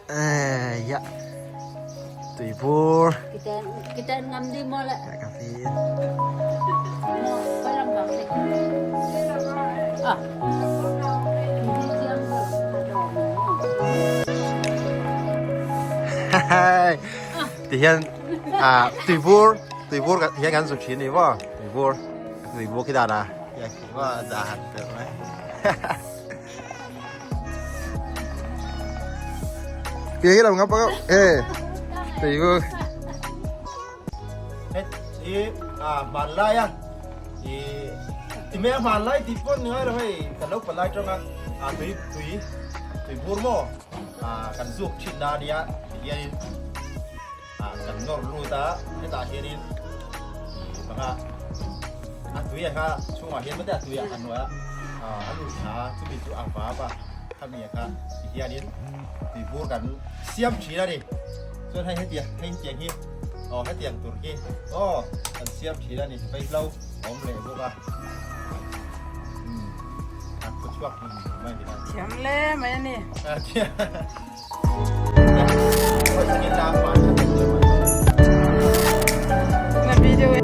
Ya. Tuibur. Kita kita ngam di mo le. Ya kafi. Mo palang ba Ah. Ti hian à tuibur tuibur ti hian kan zu thin ni maw tuibur tuibur khi dan a ya khi maw za han te mai. Tia hi lo ngap bawk e tuibur. Hết i à hmanlai a i ti me hmanlai tih pawh ni ngai lo hei kan lo palai tang a a tui tui tui bur maw a kan zuk thin na nia ti hianin a kan nawr lut a hetah hianin i banga a tui a kha chhungah hian mate a tui a hnuai a a lut thla a chumi chu a vap a khami a kha ti hianin tui bur kan siam thin a ni chuan hei hetiang hei hetiang hi aw hetiang tur hi aw kan siam thin a ni vaihlo a awm leh bawk a umm a khaw chhuak hmun mai ni Thiam le mai a ni. A thiam.